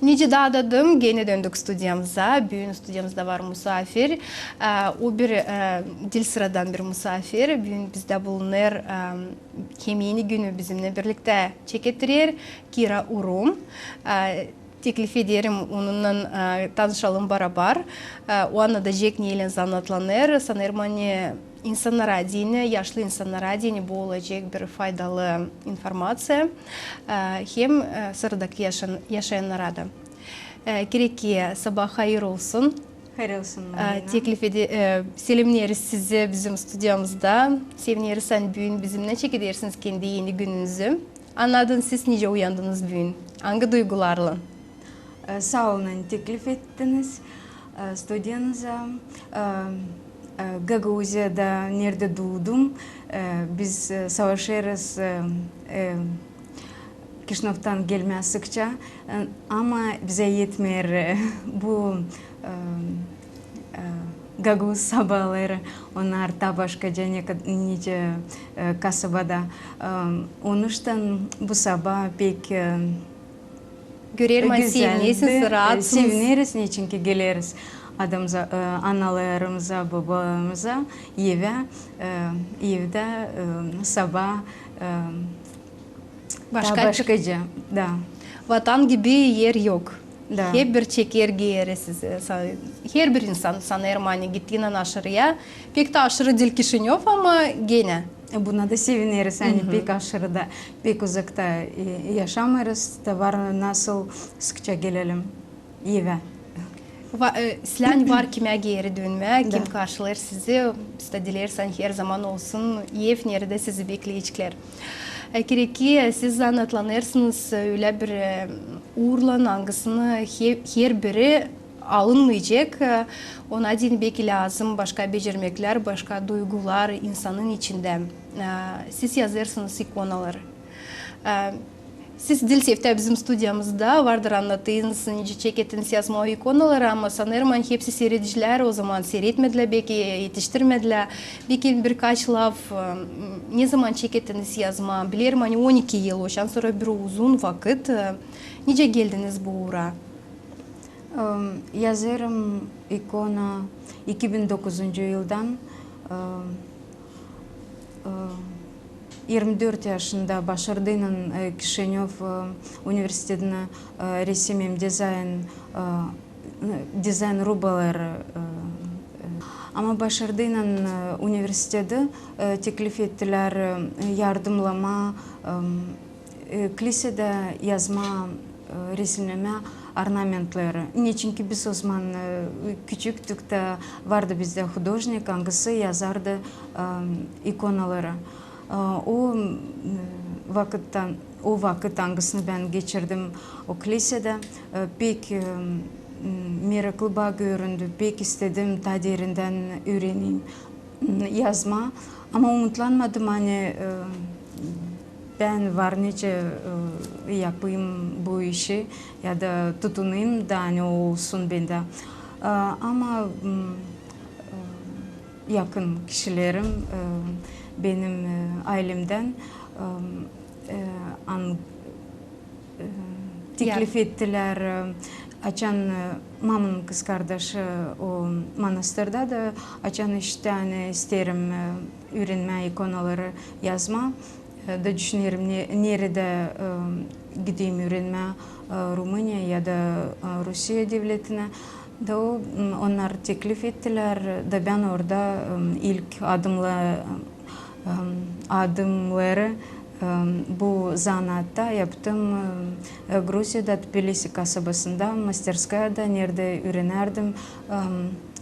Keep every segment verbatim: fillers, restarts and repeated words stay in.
Nicä dä dedim, genä döndük studiyamıza. Büün studiyamızda var musaafir. E, o bir, e, diil sıradan bir musaafir. Büün bizdä bulunêr, e, hem eni günü bizimnän birliktä çekettirer Kira Urum. E, teklif ederim, onunnan, e, tanışalım barabar. E, o annadacek, neylän zanaatlanêr. Sanêrım, ani insannara deyni, yaşlı insannara deyni bu olacek bir faydalı informaţiya. E, hem, e, sıradakı yaşan-, yaşayannara da. E, Kira, sabaa hayır olsun. Hayır olsun, e, Marina. Teklif ede-, e, selemneeriz sizi bizim studiyamızda. Sevineriz, ani büün bizimnän çekedersiniz kendi eni gününüzü. Annadın, siz nicä uyandınız büün? Angı duygularlan? E, saa olun, ani teklif ettiniz, e, studiyanıza. E, e, Gagauziyada, neredä duudum, e, biz, e, savaşêrız, e, e, Kişinövdan gelmää sıkça, e, ama bizä etmeer, e, bu, e, e, gagauz sabaaları, onnar taa başkaca, ne kad-, nicä, e, kasabada. E, onuştan bu sabaa pek, e, Görerim, ani sevinersiniz, e, raatsınız. Sevineriz, neçinki geleriz adamıza, e, analarımıza, babalarımıza, evä, e, evdä, e, sabaa, e, taa başkaca, da. Vatan gibi er yok. Da. Herbir çeker geeri sizi. Sa-, herbir insan, sanêrım, ani gittiynän aşırıya. Pek taa aşırı diil Kişinöv, ama genä. E, buna da sevineriz, ani pek aşırı da, pek uzakta, e, yaşamêêrız, da var nasıl sıkça gelelim evä. Va-, e, sizlän var kimä geeri dönmää, kim karşılêêr sizi, biz dä dileeriz, ani herzaman olsun ev, neredä sizi bekleyecklär. E, Kira, siz zanaatlanêrsınız, e, ölä bir, e, uurlan, angısını he-, herbiri alınmayacek, e, ona deyni beki lääzım başka becermeklär, başka duygular insanın içindä. E, siz yazêrsınız ikonaları. E, siz diil seftää bizim studiyamızda, vardır annattınız, nicä çekettiniz yazmaa o ikonaları, ama sanêrım, ani hepsi siiredicilär o zaman siiretmedilär, beki etiştirmedilär. Beki birkaç laf, e, nezaman çekettiniz yazmaa? Bilerim, ani on iki yıl, ondan sora bir uzun vakıt. E, nicä geldiniz bu uura? Em, yazêrım ikona iki bin dokuzuncu yıldan, em, em, irmi dört yaşında başardıynan, e, Kişinöv, e, universitetinä, e, resim hem dizayn, e, dizayn rubaları, e, e, ama başardıynan, e, universiteti, e, teklif ettilär, e, yardımnamaa, em, e, klisedä yazmaa, e, resimnemää ornamentleri. Neçinki biz o zaman, e, küçüktük, da vardı bizdä hudožnik, angısı yazardı, e, ikonaları. E, o, m, vakıttan, o vakıt, angısını bän geçirdim o klisedä, e, pek, e, m, meraklı baa göründü, pek istedim taa derindän üüreneyim yazmaa. Ama umutlanmadım, ani, e, bän var nicä, e, yapayım bu işi ya da tutunayım da, ani o olsun bendä. E, ama, m, e, yakın kişilerim, e, benim, e, aylemdän, e, e, an-, e, teklif ettilär, e, açan, e, mamanın kızkardaşı o manastırda da, açan işitti, ani isteerim, e, üürenmää ikonaları yazmaa, e, da düşünerim, ne-, neredä, e, gideyim üürenmää, e, Rumıniya ya da, e, Rusiya devletinä. Da o, m, onnar teklif ettilär, da bän orada, m, ilk adımla-, m, adımları, m, bu zanaatta yaptım, m, e, Gruziyada, Tbilisi kasabasında, masterskoyada, neredä üürenärdim, m,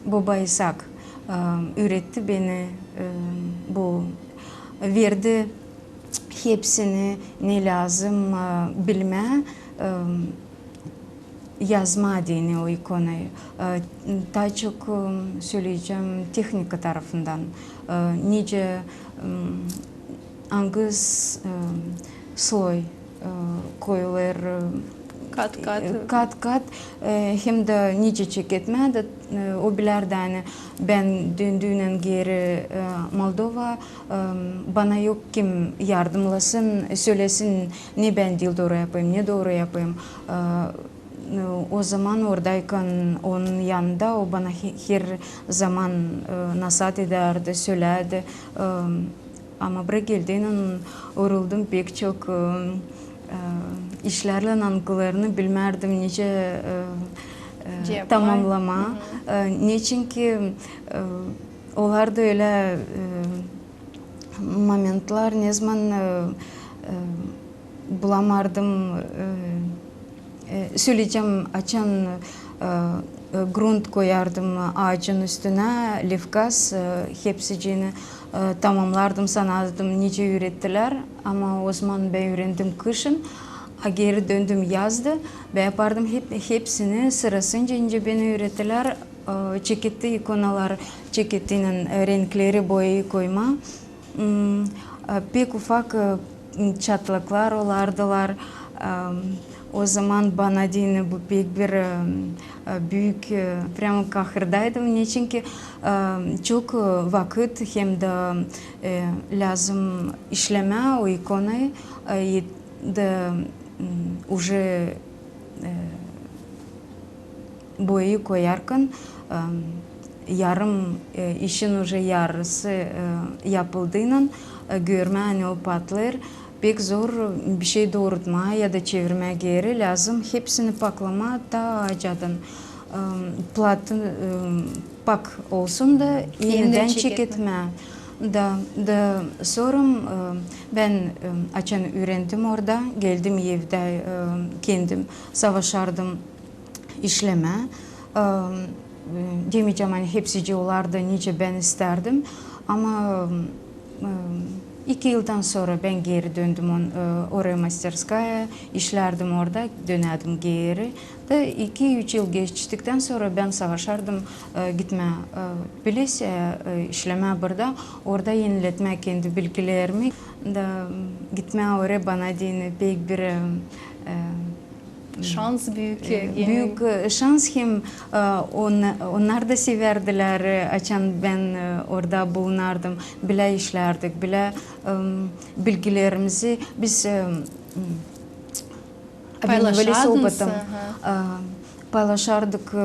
Boba İsak, m, üüretti beni, m, bu, verdi hepsini, ne lääzım, e, bilmää, e, yazmaa deyni o ikonayı. E, taa çok, e, söleyecäm tehnika tarafından. E, nicä, m, angı s-, e, sloy, e, koyulêr, e, kat-kat, e, kat-kat, e, hem dä nicä çeketmää dä, e, o bilärdi, ani bän döndüynän geeri, e, Moldovaya, e, bana yok kim yardımlasın, sölesin, ne bän diil dooru yapayım, ne dooru yapayım. E, O zaman ordaykan onun yanında, o bana he-, her zaman, e, nasaat edärdi, sölärdi. E, ama burayı geldiynän oruldum pek çok, e, e, işlärlän, angılarını bilmärdim, nicä, e, e, tamamlamaa. E, neçinki, e, olardı ölä, e, momentlär, nezaman, e, e, bulamardım, e, e, söleyecäm, açan, e, e, grunt koyardım aacın üstünä, lefkas, e, hepsicini, e, tamamlardım, sanardım, nicä üürettilär, ama o zaman bän üürendim kışın, a geeri döndüm yazda, bän yapardım hep-, hepsini sırasınca, nicä beni üürettilär, e, çeketti ikonalar, çekettiyän, e, renkleri boyayı koymaa. M, e, pek ufak, e, m, çatlaklar olardılar. E, o zaman bana deyni bu pek bir, e, e, büük, e, прямо kahırdaydım. Neçinki, e, çok, e, vakıt hem dä, e, lääzım işlemää o ikonayı, e, i dä, m, уже, e, boyayı koyarkan, e, yarım, e, işin уже yarısı, e, yapıldıynan, e, görmää, ani o patlêêr. Pek zor bişey doorutmaa ya da çevirmää geeri, lääzım hepsini paklamaa taa acadan, e, platın, e, pak olsun da enindän çeketmää. Da, da sora, e, bän, e, açan üürendim orada, geldim evdä, e, kendim savaşardım işlemää. E, demeyecäm, ani hepsicii olardı nicä bän istärdim. Ama, e, iki yıldan sora bän geeri döndüm on-, e, oraya, masterskaya, işlärdim orada, dönärdim geeri. Da iki-üç yıl geçtiktän sora bän savaşardım, e, gitmää, e, Tbiliseä, e, işlemää burada, orada eniletmää kendi bilgilerimi. Da gitmää oraya bana deyni pek bir, e, e, şans büük, e, büük, e, şans hem, e, on-, onnar da sevärdilär, e, açan bän, e, orada bulunardım, bilä işlärdik, bilä, e, bilgilerimizi biz, e, m, Пайлашардыныз, опытом, aha, e, paylaşardık, e, e,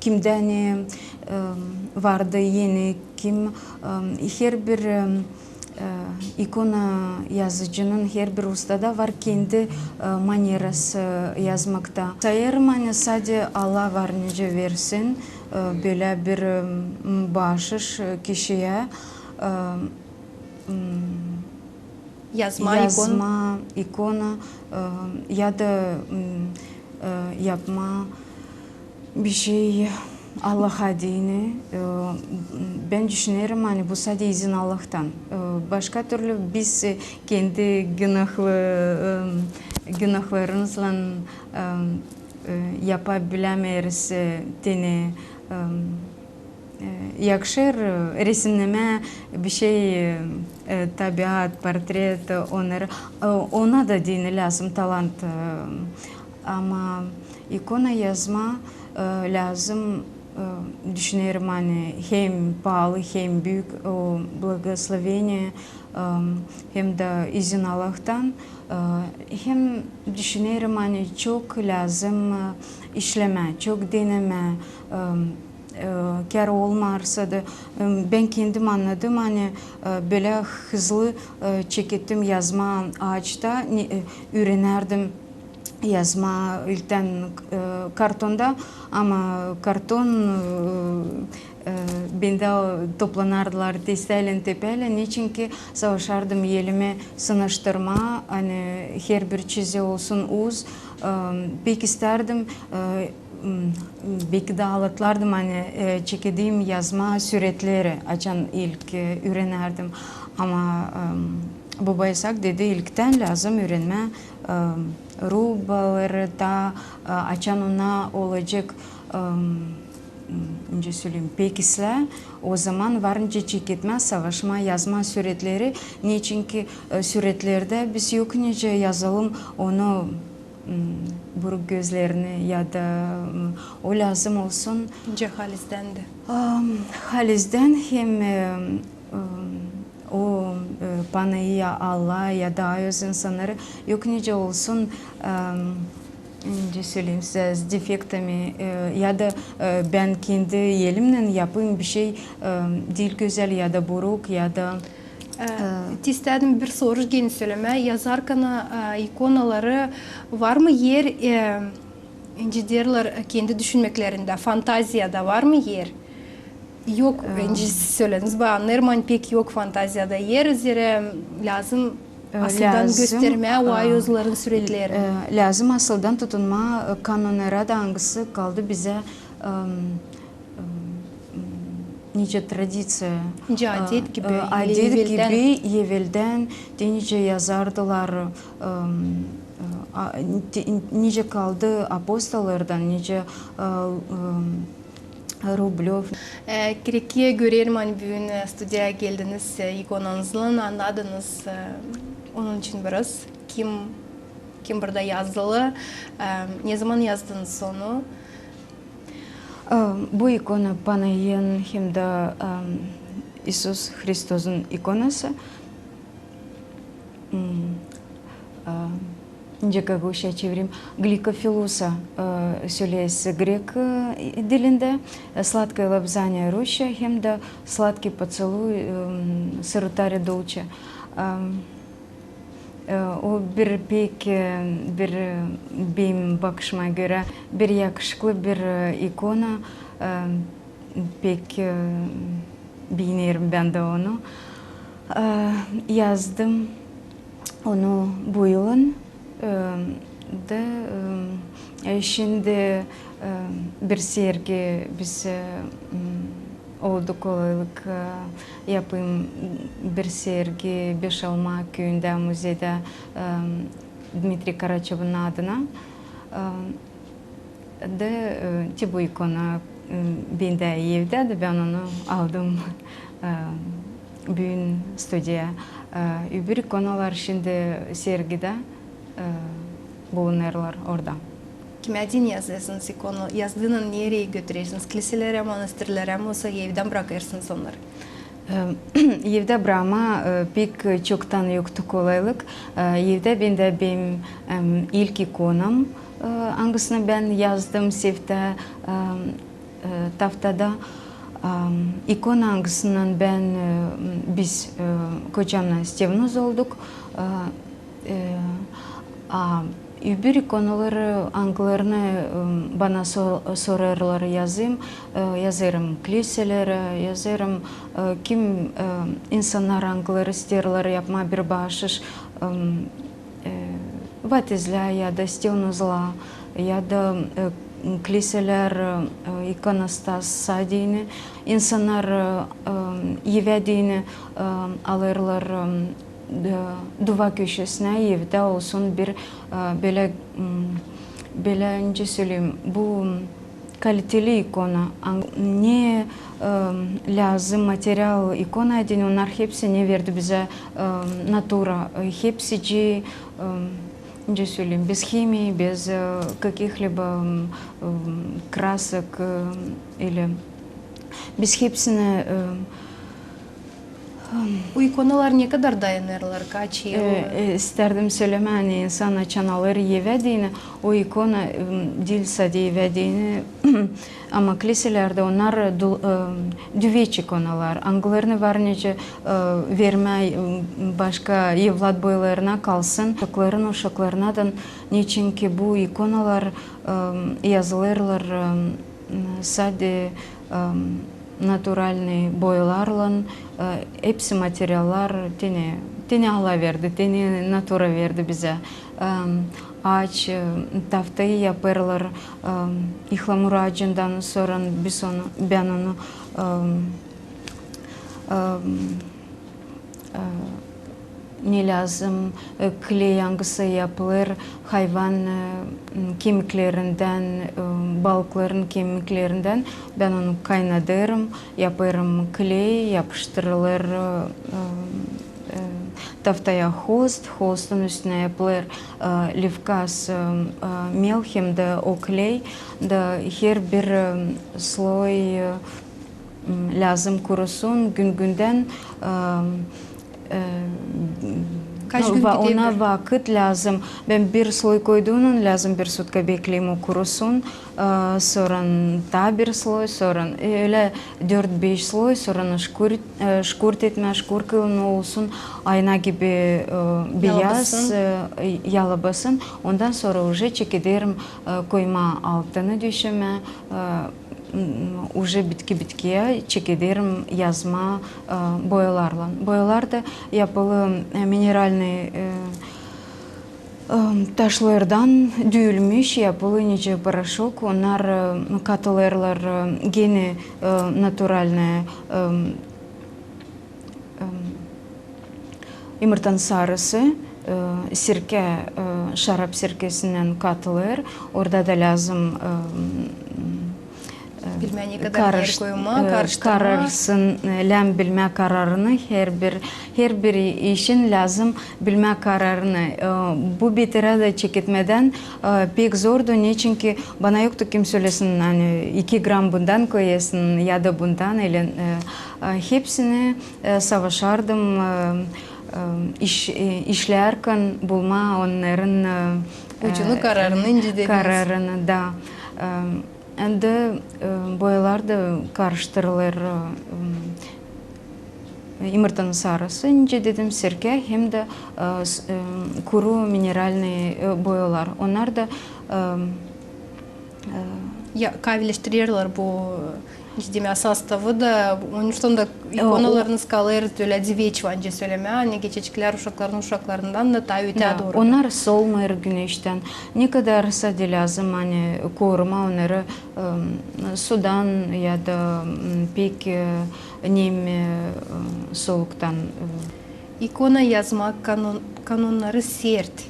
kimdä ne, e, vardı eni, kim, e, herbir, e, e, ikona yazıcının, herbir ustada var kendi, e, manierası yazmakta. Sayêrım, ani sade Allah var nicä versin, e, bölä bir, e, m, baaşış, e, kişiyä, e, m, yazmaa ikona, e, ya da, m, e, yapmaa bişey Allaha deyni. E, bän düşünerim, ani bu sade izin Allahtan. E, başka türlü biz, e, kendi günahlı, e, günahlarımızlan, e, e, yapabilämeeriz, e, te ne, e, e, yakışêr, e, resimnemää bişey, e, e, tabiat, portret, e, onnarı, e, ona da deyni lääzım talant, e, ama ikona yazmaa, e, lääzım, e, düşünerim, ani hem paalı, hem büük, o, благословение, e, hem dä izin Allahtan, e, hem düşünerim, ani çok lääzım, e, işlemää, çok denemää, e, e, kär olmarsa da, e, bän kendim annadım, ani, e, bölä hızlı, e, çekettim yazmaa aaçta, ne, e, üürenärdim yazmaa ilktän, e, kartonda, ama karton, e, e, bendä toplanardılar testälän-tepälän, neçinki savaşardım elimi sınaştırmaa, ani herbir çizi olsun uz, e, pek istärdim, e, m, beki dä alatlardım, ani, e, çekedeyim yazmaa süretleri, açan ilk, e, üürenärdim. Ama, e, boba İsak dedi, ilktän lääzım üürenmää, e, rubaları, taa, e, açan ona olacek, e, m, nicä söleyim, pek islää, o zaman var nicä çeketmää, savaşmaa, yazmaa süretleri, neçinki, e, süretlerdä biz yok nicä yazalım onu, m, buruk gözlerini ya da, m, o lääzım olsun. Nicä halizdän dä. Am, halizdän hem, e, m, o, e, Panayı, Allah ya da öz insannarı yok nicä olsun, em, Nicä söleyim sizä, с дефектами, e, ya da, e, bän kendi elimnän yapêrım bir şey, e, diil gözäl ya da buruk ya da, e, te istädim bir soruş genä sölemää. Yazarkana, e, ikonaları var mı er, e, nicä deerlär, e, kendi düşünmeklerindä, fantaziyada var mı er? Yok, e, nicä sölediniz, bän annêêrım, ani pek yok fantaziyada er, zerä lääzım asıldan göstermää o ayozların süretlerini. E, lääzım asıldan tutunmaa, e, kanonlara da, angısı kaldı bizä, em, em, nicä tradiţiya, nicä adet gibi, e, adet gibi eveldän, te nicä yazardılar, em, e, a, te, nicä kaldı apostollardan, nicä, e, em, Rublöv. E, kerek görerim, ani büün, e, studiyaya geldiniz, e, ikonanızlan annadınız, e, onun için biraz kim, kim burada yazılı, e, nezaman yazdınız onu? E, bu ikona Panayin hem dä, e, İisus Hristosun ikonası. Hmm. E, nicä gagauzça çevireyim. Гликофилус, e, söleeriz grek, e, dilindä, e, сладкое лобзание ручья hem dä сладкий поцелуй, e, сыротарие дольче. E, e, o bir pek, e, bir, e, benim bakışıma görä, bir yakışıklı bir, e, ikona, e, pek, e, beenerim bän dä onu. E, yazdım onu bu yılın. E, da, e, şindi, e, bir sergi biz, e, m, oldu kolaylık, e, yapayım bir sergi Beşalma küüyündä, müzeydä, e, Dmitriy Karaçovun adına. E, Da, e, te bu ikona, e, bendä evdä, da bän onu aldım, e, büün studiyaya. E, öbür ikonalar şindi sergidä, e, bulunêrlar orada. Kimä deyni yazêrsınız ikona? Yazdınnan nereyi götürersiniz? Kliselerä, monastirlerä mi, osa evdä brakêrsınız onnarı? E, evdä brakmaa, e, pek çoktan yoktu kolaylık. E, evdä bendä benim, em, ilk ikonam, e, angısını bän yazdım Sevtää, em, e, Taftada. Em, ikona, angısınnan bän, e, biz, e, kocamnan Stevenuz olduk. E, E, a öbür ikonaları, angılarını, e, bana so-, sorêrlar, yazayım, e, yazêrım kliselerä, yazêrım, e, kim, e, insannar, angıları isteerlär yapmaa bir baaşış, e, e, vaftizlää ya da Stevenuzlaa ya da, e, kliselär, e, ikonostas sa deyni, insannar, e, e, evä deyni, e, alêrlar, e, d-, duva köşesinä evdä olsun bir, e, bölä, m, bölä, nicä söleyim, bu kaliteli ikona. An-, ne, e, lääzım material ikona deyni, onnar hepsini verdi bizä, e, natura, e, hepsicii, e, nicä söleyim, bez himii, bez, e, каких-либо, e, красок, e, ili biz hepsini, e, Bu ikonalar nekadar dayanêrlar, kaç yıl? E, e, istärdim sölemää, ani insan açan alêr evä deyni, o ikona, m, diil sade evä deyni, ama kliselerdä onnar du-, e, düveç ikonalar, angılarını var nicä, e, vermää, e, başka evlat boylarına kalsın, uşakların uşaklarınadan, neçinki bu ikonalar, e, yazılêrlar, e, sade, e, naturalnıy boyalarlan, e, hepsi materiallar, te ne, te ne Allah verdi, te ne natura verdi bizä. E, aaç, e, taftayı yapêrlar, e, ihlamur aacından, sora biz onu, bän onu, e, e, e, ne lääzım, e, kley, angısı yapılêr hayvan, e, m, kemiklerindän, e, balıkların kemiklerindän. Bän onu kaynadêrım, yapêrım kley, yapıştırılêr, e, e, taftaya host, hostun üstünä yapılêr, e, lifkas, e, e, mel hem dä o kley, da herbir, e, sloy, e, m, lääzım kurusun, gün-gündän, e, e, Kaç gün gider? Ona vakıt lääzım. Bän bir sloy koyduunnan lääzım bir sutka bekleyim o kurusun. E, sora taa bir sloy, sora ölä dört-beş sloy, sora şkurt, e, şkurt etmää, şkurt kılın olsun, ayna gibi, e, beyaz, e, yalabasın. Ondan sora uje çekederim, e, koymaa altını döşemää, e, uje bitki-bitkiyä çekederim yazmaa, e, boyalarlan. Boyalar da yapılı, e, mineralnıy, e, e, taşlardan düülmüş, yapılı nicä poroşok. Onnar, e, katılêrlar, e, genä, e, naturalnıy, e, e, imırtanın sarısı, e, sirkä, e, şarap sirkesinnän katılêr. Orada da lääzım, e, e, bilmää, ne kadar yer koymaa, e, karıştırmaa. Kararsın, e, lääzım bilmää kararını, herbir, herbir işin lääzım bilmää kararını. E, bu beterä dä çeketmedän, e, pek zordu, neçinki bana yoktu kim sölesin, ani iki gram bundan koyasın ya da bundan, ili, e, e, hepsini, e, savaşardım, e, e, iş, e, işlärkän bulmaa onnarın, e, ucunu, e, kararını, nicä dediniz. Kararını da. E, hem dä, e, boyalar da karıştırılêr, e, imırtanın sarısı, nicä dedim, sirkä hem dä, e, kuru mineralnıy, e, boyalar. Onnar da, e, e, ya, kavileştirerlär bu, e, nicä demää, sostavı da, onuştan da ikonalarınız kalêr ölä deveç, var nicä sölemää, ani geçeceklär uşakların uşaklarından da taa öteyä dooru. Onnar solmêêr güneştän. Ne kadar sade lääzım, ani korumaa onnarı, e, sudan ya da, m, pek, e, nem, e, soluktan, e. İkona yazmaa kanon-, kanonnarı sert,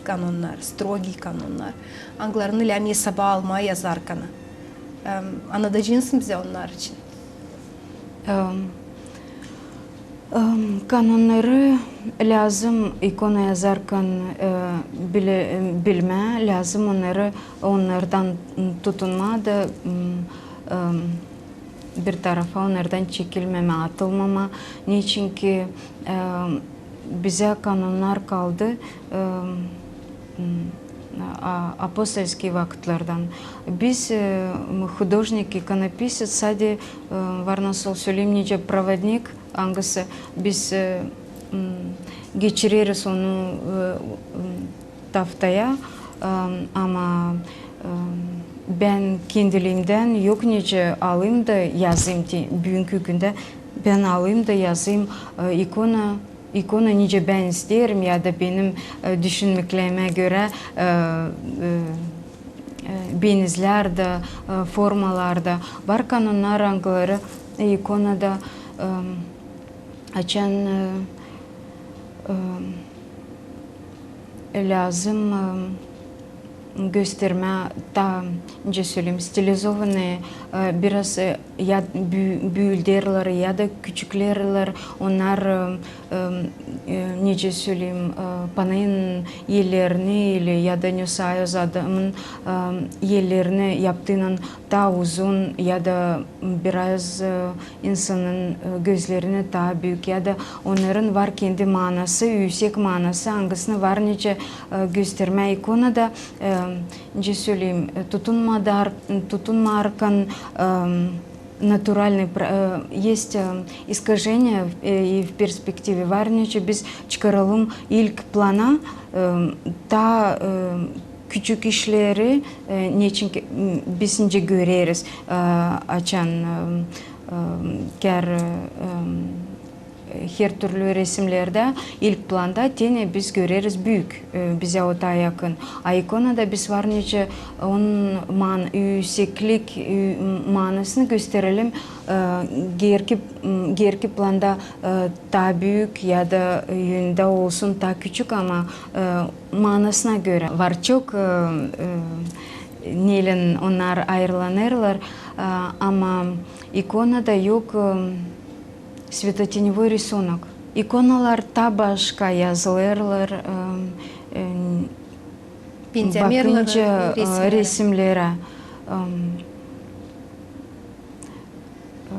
kanonnarı, strogiy kanonnarı, angılarını lääzım esaba almaa yazarkana. E, annadacenısın bizä onnar için? E, e, kanonnarı lääzım ikona yazarkan, e, bile-, e, bilmää, lääzım onnarı, onnardan tutunmaa da, m, e, bir tarafa onnardan çekilmemää, atılmamaa. Neçinki, e, bizä kanonnar kaldı, e, m, a-, apostolskiy vakıtlardan. Biz, e, hudojnik, ikonopisets, sade, e, var nasıl söleyim, nicä provodnik, angısı biz, e, m, geçireriz onu, e, m, taftaya, e, ama, e, bän kendiliimdän yok nicä alayım da yazayım te-, büünkü gündä bän alayım da yazayım, e, ikona, ikona nicä bän isteerim ya da benim, e, düşünmeklerimä görä, e, e, e, benizlär dä, e, formalar da. Var kanonnar, angıları, e, ikonada, e, açan, e, e, lääzım, e, göstermää taa, nicä söleyim, stilizovanı, e, biraz, e, ya bü-, büüldärlär ya da küçüklärlär, onnar, e, e, e, nicä söleyim, e, panayın ellerini ili ya da ne sayız adamın, e, ellerini yaptıynan taa uzun ya da biraz, e, insanın, e, gözlerini taa büük ya da onnarın var kendi maanası, üüsek maanası, angısını var nicä, e, göstermää ikonada, e, nicä söleyim, e, tutunmadar-, tutunmaarkan, e, натуральный пр-, e, есть, e, искажение, e, и в перспективе var nicä biz çıkaralım ilk plana, e, taa, e, küçük işleri, e, neçinki, m, biz nicä göreriz, e, açan, e, e, kär, e, e, hertürlü resimnerdä ilk planda tenä biz göreriz büük, e, bizä o taa yakın. A ikonada biz var nicä onun maan-, üüseklik, ü-, maanasını gösterelim, e, gerki, m, gerki planda, e, taa büük ya da, e, önündä olsun taa küçük, ama, e, maanasına görä. Var çok, e, e, nelän onnar ayırlanêrlar, e, ama ikonada yok, e, светотеневой рисунок. Ikonalar taa başka yazılêrlar, e, e, bakınca, e, resimnerä. E, e,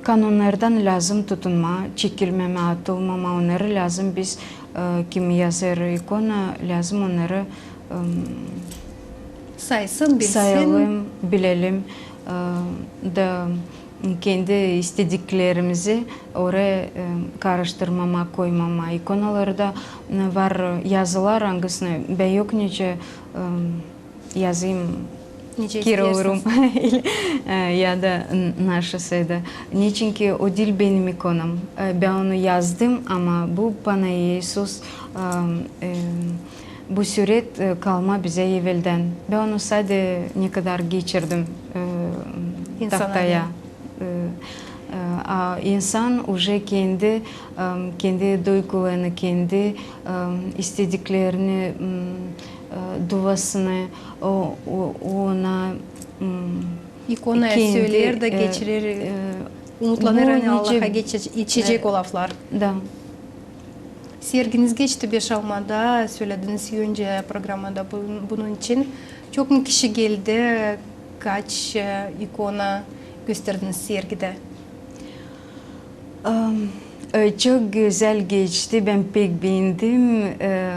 kanonnardan lääzım tutunmaa, çekilmemaa, atılmamaa, onnarı lääzım biz, E, kim yazêr ikona, lääzım onnarı, em, saysın, bilsin. Sayalım, bilelim, e, da kendi istediklerimizi oraya, e, karıştırmamaa, koymamaa. İkonalarda, e, var yazılar, angısını bän yok nicä, e, yazayım, kirolurum, e, ya da n-, naşa sade. Neçinki o diil benim ikonam. E, bän onu yazdım, ama bu bana İisus, e, e, bu süret, e, kalma bizä eveldän. Bän onu sade nekadar geçirdim, e, tahtaya. E, e, a insan uje kendi, e, kendi duygularını, kendi, e, istediklerini, m, e, duasını, o, o, ona, m, ikonaya kendi, söleer da, e, geçirer, e, umutlanêr, ani Allaha geçecek o laflar. Da. Serginiz geçti Beşalmada, sölediniz öncä programada bun-, bunun için. Çok mu kişi geldi, kaç, e, ikona gösterdiniz sergidä? Am, e, çok gözäl geçti, bän pek beendim. E,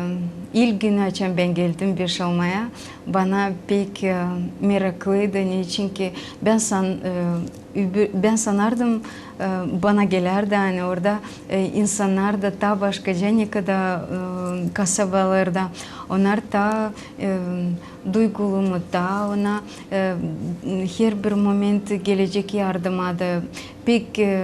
ilk günü, açan bän geldim Beşalmaya, bana pek, e, meraklıydı, neçinki bän san-, e, übü-, bän sanardım, e, bana gelärdi, ani orada, e, insannar da taa başkaca, nekadar, e, kasabalarda. Onnar taa, e, duygulu mu, taa ona, e, herbir moment gelecek yardıma da. Pek, e,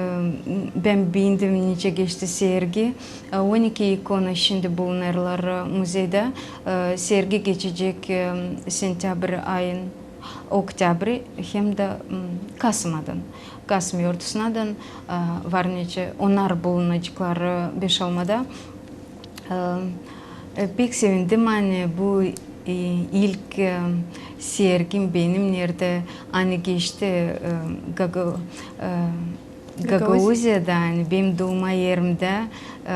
bän beendim, nicä geçti sergi. E, on iki ikona şindi bulunêrlar, e, muzeydä. E, sergi geçecek, e, sentябрь ayın, oktäbri hem dä, m, kasmadan, kasım ortasınadan, e, var nicä onnar bulunaceklar, e, Beşalmada. E, e, pek sevindim, ani bu, e, ilk, e, sergim benim, neredä, ani geçti, e, Gaga-, e, Gagauziyada, ani benim duuma erimdä. E,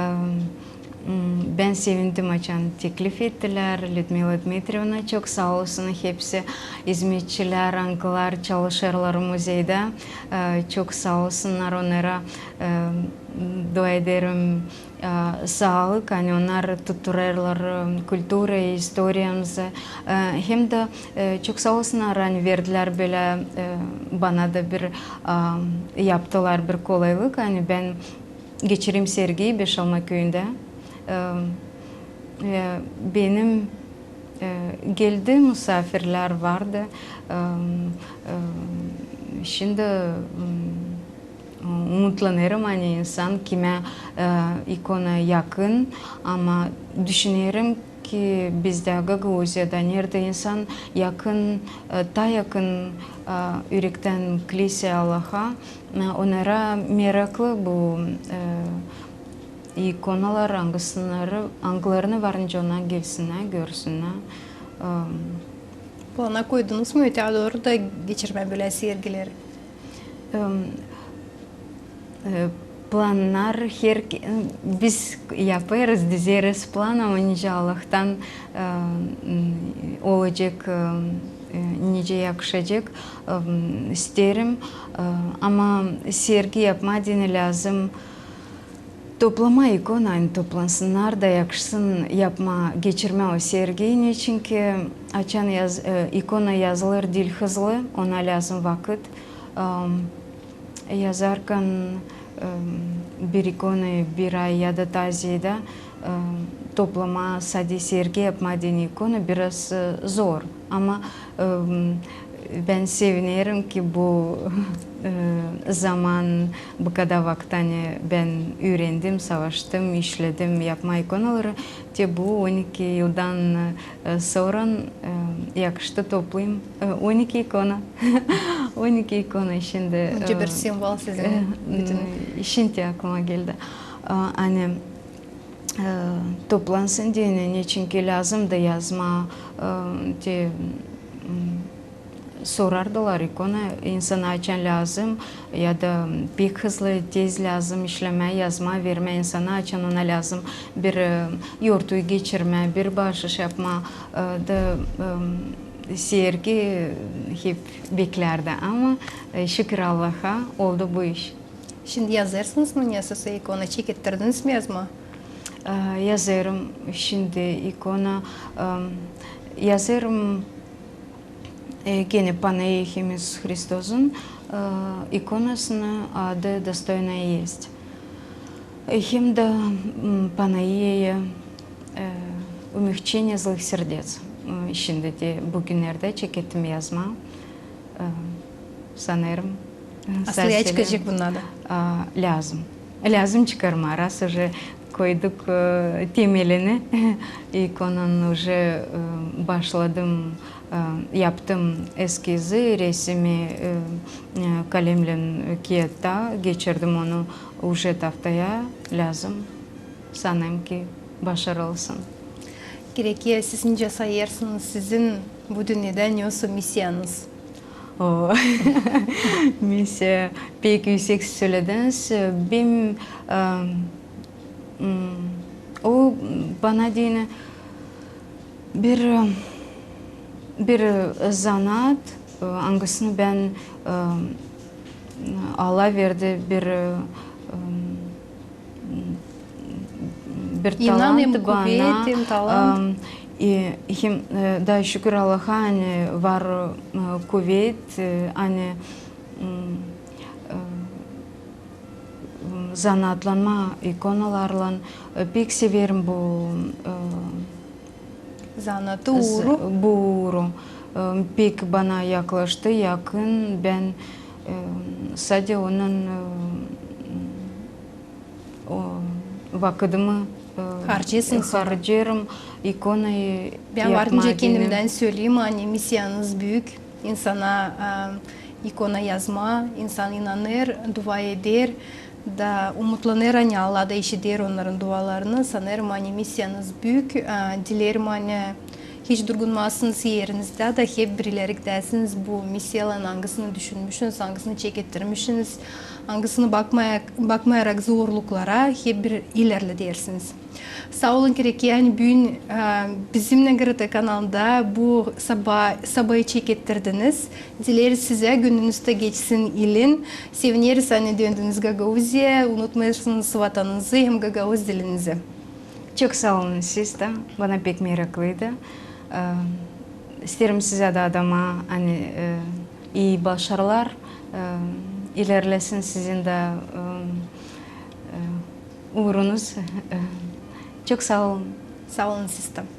m, bän sevindim, açan teklif ettilär. Lüdmila Dmitrievna, çok saa olsun, hepsi izmetçilär, angılar çalışêrlar muzeydä. E, çok saa olsunnar onnara, e, dua ederim, e, saalık, ani onnar tutturêrlar, e, kultura, istoriyamızı. E, hem dä, e, çok saa olsunnar, ani verdilär bölä, e, bana da bir, e, yaptılar bir kolaylık, ani bän geçireyim sergiyi Beşalma küüyündä. E, e, benim, e, geldi, musaafirlär vardı. E, e, şindi, m, umutlanêrım, ani insan, kimä, e, ikona yakın, ama düşünerim ki bizdä Gagauziyada, neredä insan yakın, e, taa yakın, e, ürektän klisä Allaha, e, onnara meraklı bu, e, ikonalar, angısınnarı, angılarını var nicä ona gelsinnär, görsünnär. E, plana koydunuz mu öteyä dooru da geçirmää bölä sergileri? Em, e, plannar her, biz yapêrız, düzeriz plan, ama nicä Allahtan, e, m, olacek, e, e, nicä yakışacek, e, m, isteerim. E, ama sergi yapmaa deyni lääzım toplamaa ikona, ani toplansınnar da yakışsın yapmaa, geçirmää o sergiyi, neçinki açan yaz-, e, ikona yazılêr diil hızlı, ona lääzım vakıt. Em, yazarkan, em, bir ikonayı bir ay ya da taa zeedä, em, toplamaa, sade sergi yapmaa deyni ikona biraz, e, zor. Ama, em, bän sevinerim ki bu, e, zaman, bu kadar vakıt, ani bän üürendim, savaştım, işledim yapmaa ikonaları. Te bu on iki yıldan, e, sora, e, yakıştı toplayım, e, on iki ikona. On iki ikona şindi, e, bir simbol sizin, e, bütün. Şindi aklıma geldi. E, ani, e, toplansın deyni, neçinki lääzım da yazmaa, e, te, m, sorardılar, ikona insana açan lääzım, ya da pek hızlı, tez lääzım işlemää, yazmaa, vermää insana, açan ona lääzım bir, e, yortuyu geçirmää, bir baaşış yapmaa, e, da, e, sergi hep beklärdi, ama, e, şükür Allaha, oldu bu iş. Şindi yazêrsınız mı nesä ikona, çekettirdiniz mi yazmaa? E, yazêrım şindi ikona, e, yazêrım, e, genä Panaiya hem İisus Hristosun, e, ikonasını adı «Достойная есть». E, hem dä, m, Panaiyayı, e, «Умягчение злых сердец». E, şindi dä büünerdä çekettim yazmaa. E, sanêrım, e, asılya çıkacek bunnar da. A, lääzım. Lääzım çıkarmaa, раз уже koyduk, e, temelini. İkonanın уже, e, başladım, e, yaptım eskizi, resimi, e, e, kalemnän kiyaatta geçirdim onu уже taftaya. Lääzım, sanêrım ki, başarılsın. Kerekli, siz nicä sayêrsınız, sizin bu dünnedä ne olsun missiyanız? O, missiya pek üüsek sölediniz. Benim, e, m, o bana deyni bir, bir zanaat, e, angısını bän, e, Allah verdi bir, e, bir talant bana. İnan hem kuvet, hem talant. E, hem, e, da şükür Allaha, ani var, e, kuvet, e, ani, m, e, zanaatlanmaa ikonalarlan, e, pek severim bu, e, zanaatı, uuru. Bu uuru. E, pek bana yaklaştı, yakın. Bän, e, sade onun, e, o, vakıdımı, e, harcêêrsınız, harcêêrım ikonayı yapmaa deyni. Bän var nicä kendimdän söleyim, ani missiyanız büük. İnsana, e, ikona yazmaa, insan inanêr, dua eder, da umutlanêr, ani Allah da işider onnarın dualarını. Sanêrım, ani missiyanız büük. E, dilerim, ani hiç durgunmazsınız erinizdä, da hep bir ileri gidäsiniz bu missiyalan, angısını düşünmüşsünüz, angısını çekettirmişsiniz, angısını bakmaya-, bakmayarak zorluklara, hep bir ilerledersiniz. Saa olun, kerekli, ani büün, e, bizimnän GRT kanalında bu saba-, sabayı çekettirdiniz. Dileriz sizä, gününüz dä geçsin ilin. Sevineriz, ani döndünüz Gagauziyaya, unutmêêrsınız vatanınızı hem gagauz dilinizi. Çok saa olun siz dä, bana pek meraklıydı. E, isteerim sizä dä adamaa, ani, e, ii başarılar, e, ilerlesin sizin dä, e, e, uurunuz. E, çok saa olun. Saa olun siz dä.